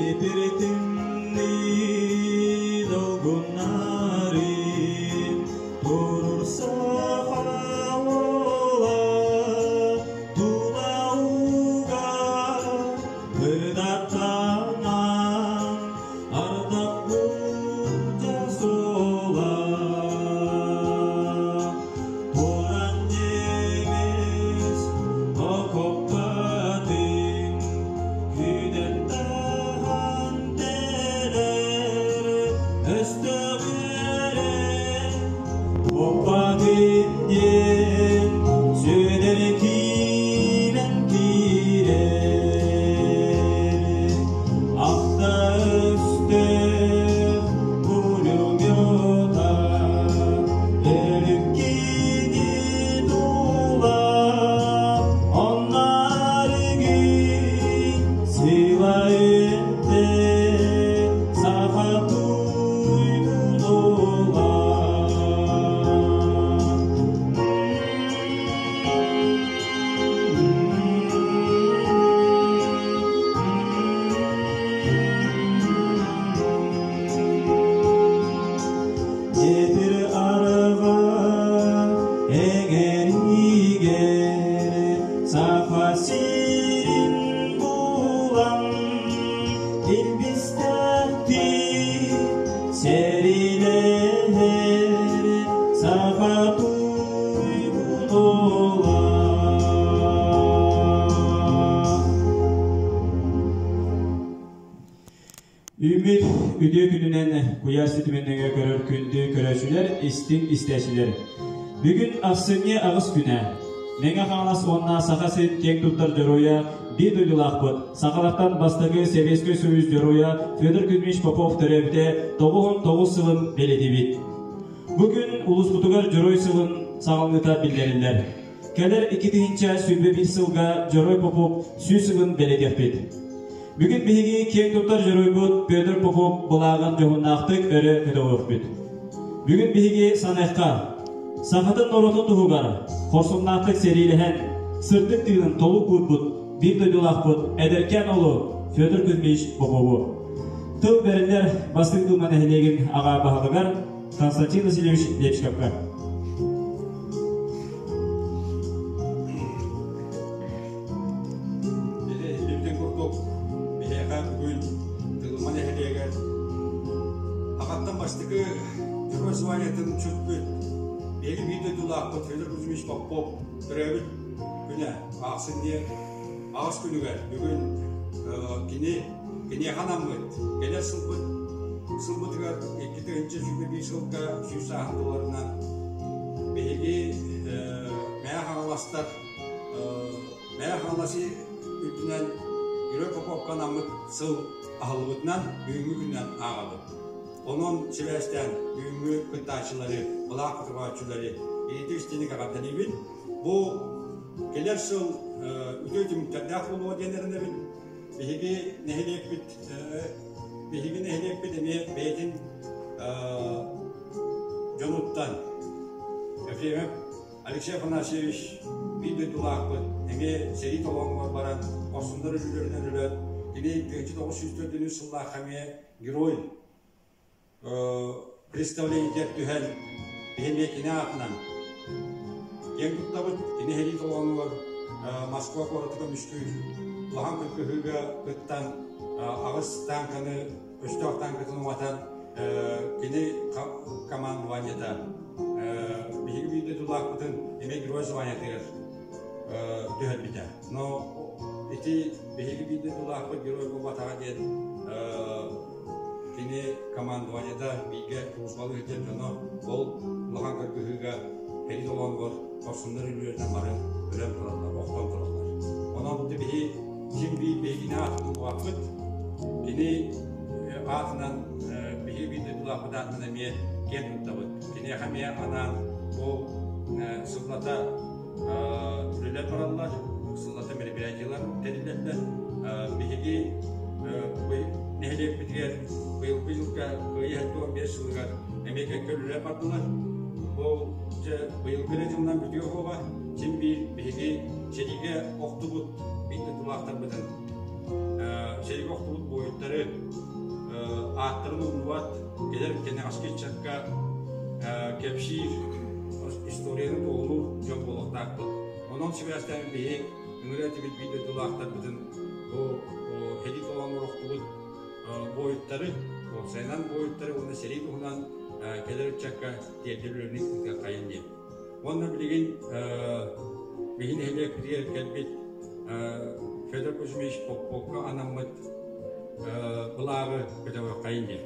Тимиртимни долгуннары турурса хаола тулауга быдаттанан ардах булдьа суола туран немец окоппатын күдэн таһан телер өстөҕүөрэ Оппатын диэн Сүөдэр киирэн киирэр Ахта өстөөх пулемета өлүк кини тула оннарыгы сила өттө саха туйгунула. Дьэбир арҕа эҥэригэр Саха сирин булан илбистээхтии сэриилэһэр саха туйгунула. Үмит үтүө күнүнэн куйаар ситимин нөҥүө көрөр күндү көрөөччүлэр, истиҥ истээччилэр. Бүгүн ахсынньы аҕыс күнэ. Мэҥэ Хаҥалас уонна Саха сирин киэҥ туттар дьоруойа биир дойдулаахпыт, сахалартан бастакы Сэбиэскэй Союз дьоруойа Федор Кузьмич Попов төрөөбүтэ 99 сылын бэлиэтиибит. Бу күн улууспутугар Дьоруой сылын саҕаланыыта биллэриллэр. Кэлэр 2021 сылга Дьоруой Попов 100 сылын бэлиэтиэхпит. Бүгүн биһиги киэҥ туттар дьоруойбут Петр Попов былааҕын дьоһуннаахтык өрө көтөҕүөхпүт. Бүгүн биһиги саныахха, сахатын норуотун туһугар хорсуннаахтык сэриилэһэн, сырдык тыынын толук уурбут биир дойдулаахпыт эдэркээн олу Федор Кузьмич Попову. Тыл бэриллэр Бастыҥ Дума нэһилиэгин аҕа баһылыгар Константин Васильевич Лепчиковка. Иһиллибитин курдук, биһиэхэ бүгүн Тылыма нэһилиэгэр аҕаттан бастакы Герой званиетын сүкпүт биһиги биир дойдулаахпыт Федор Кузьмич Попов төрөөбүт күнэ ахсынньы аҕыс күнүгэр бүгүн кини киниэхэ анаммыт кэлэр сылбыт сылбытыгар 2021 сылга 100 сааһын туоларынан биһиги Мэҥэ Хаҥаластар Мэҥэ Хаҥаласи үрдүнэн Герой Поповка анаммыт сыл аһыллыбытынан бүгүҥҥү күнүнэн ааҕабыт. Онон сибээстээн бүгүҥҥү кыттааччылары, былаах көтөҕөөччүлэри итиитик-истиҥник эҕэрдэлиибин. Бу кэлэр сыл үтүө түмүктэрдээх буолуо диэн эрэнэбин. Биһиги нэһилиэкпит биһиги нэһилиэкпит эмиэ бэйэтин дьонуттан Ефремов Алексей Афанасьевич биир дойдулаахпыт, эмиэ сэрии толоонугар баран, хорсуннар өлүүлэринэн өлөн, кини 1904 сыллаахха эмиэ герой представлениетигэр түһэн, биһи эмиэ кини аатынан киэн туттабыт. Кини сэрии толоонугар Москва куоратыгар мүскүүр улахан кыргыһыыга кыттан, аҕыс тааҥканы, өстөөх тааҥкатын уматан, кини командованиета биһиги биир дойдулаахпытын эмиэ герой званиетыгар түһэрбитэ. Но ити биһиги биир дойдулаахпыт герой буолбатаҕа диэн кини командованиета бииргэ службалыы сылдьар дьоно ол улахан кыргыһыыга сэрии толоонугар хорсуннар өлүүлэринэн бары өлөн тураллар, охтон тураллар. Онон биһи син биир биһигини аатын улааппыт, кини аатынан биһиги биир дойдулаахпыт аатынан эмиэ киэн туттабыт. Киниэхэ эмиэ анаан бу сыллата үлэлэр бараллар, сыллата мероприятиелар тэриллэллэр. Биһиги нэһилиэкпитигэр быйылгы дьылга Кыайыы 75 сылыгар эмиэ кэккэ үлэлэр бардылар. Бу дьэ быйылгы эрэ дьылынан бүтүө суоҕа. Син биир биһиги сэриигэ охтубут биир дойдулаахтарбытын. Сэриигэ охтубут буойуттары ааттарын умнубат, кэлэр кэнэҕэски ыччакка кэпсиир, историяны туоһулуур дьон буолуохтаахпыт. Онон сибээстээн биһи ыҥырыы этибит биир дойдулаахтарбытын бу сэрии толоонугар охтубут буойуттары, уопсайынан буойуттары уонна сэрии туһунан кэлэр ыччакка тиэрдэр үлэни ыытыаххайын диэн. Уонна билигин биһи нэһилиэкпитигэр кэлбит Федор Кузьмич Попповка анаммыт былааҕы көтөҕүөххэйин диэн.